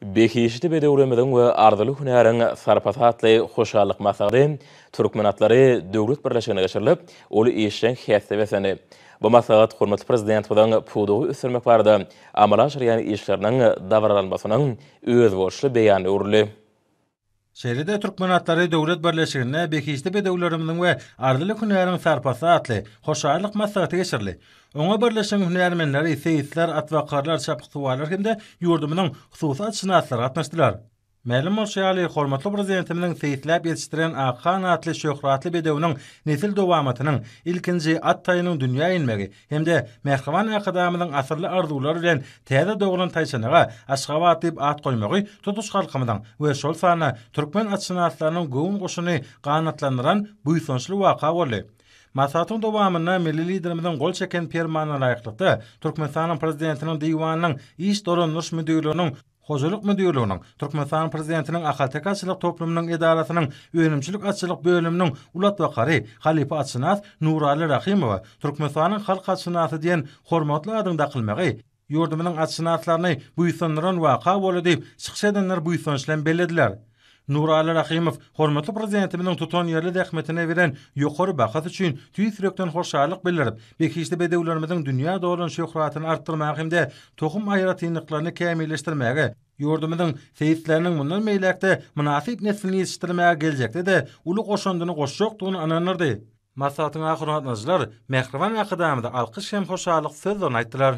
Behişdi bedewlerimiziň we arzyly hünäriň sarpasy atly hoşallyk maslahaty Türkmen atlary döwlet birleşiginde geçirilip, ol işjeň häsiýete beslendi. Bu maslahat hormatly Prezidentimiziň pudagy ösdürmek barada amala aşyrýan işleriniň dabaralanmasynyň özboluşly beýanyna öwrüldi. Şeýle-de Türkmen atlary döwlet birleşiginde Behişdi bedewlerimiziň we arzyly hünäriň sarpasy atly hoşallyk maslahaty geçirildi. Oňa birleşigiň hünärmenleri, seýisler, atbakarlar, çapyksuwarlar hem-de ýurdumyzyň hususy atşynaslary gatnaşdylar. Mälim bolşy ýaly, hormatly Prezidentimiziň seýisläp ýetişdiren Akhan atly şöhratly bedewiniň nesil dowamatynyň ilkinji at taýynyň dünýä inmegi hem-de mähriban Arkadagymyzyň asyrly arzuwlary bilen täze doglan taýçanaga Aşgabat diýip at goýmagy tutuş halkymyzyň we şol sanda türkmen atşynaslarynyň göwün guşuny ganatlandyran buýsançly waka boldy. Maslahatyň dowamynda milli Liderimiziň gol çeken Permanyna laýyklykda, Türkmenistanyň Prezidentiniň Diwanynyň Iş dolandyryş müdirliginiň Hojalyk müdirliginiň, Türkmenistanyň Prezidentiniň Ahalteke atçylyk toplumynyň edarasynyň önümçilik atçylyk bölüminiň uly atbakary, halypa atşynas Nuraly Rahymowa Türkmenistanyň halk atşynasy diýen hormatly adyň dakylmagy, ýurdumyzyň atşynaslaryny buýsandyran waka boldy diýip, çykyş edenler buýsanç bilen bellediler. Nuraly Rahymow hormatly Prezidentimiziň tutanýerli zähmetine beren ýokary bahasy üçin tüýs ýürekden hoşallyk bildirip, behişdi bedewlerimiziň dünýä dolan şöhratyny artdyrmaga hem-de tohum aýratynlyklaryny kämilleşdirmäge, ýurdumyzyň seýisleriniň mundan beýläk-de mynasyp neslini ýetişdirmäge geljekde-de uly goşandyny goşjakdygyny ynandyrdy. Maslahatyň ahyrynda gatnaşyjylar mähriban Arkadagymyza alkyş hem hoşallyk sözlerini aýtdylar.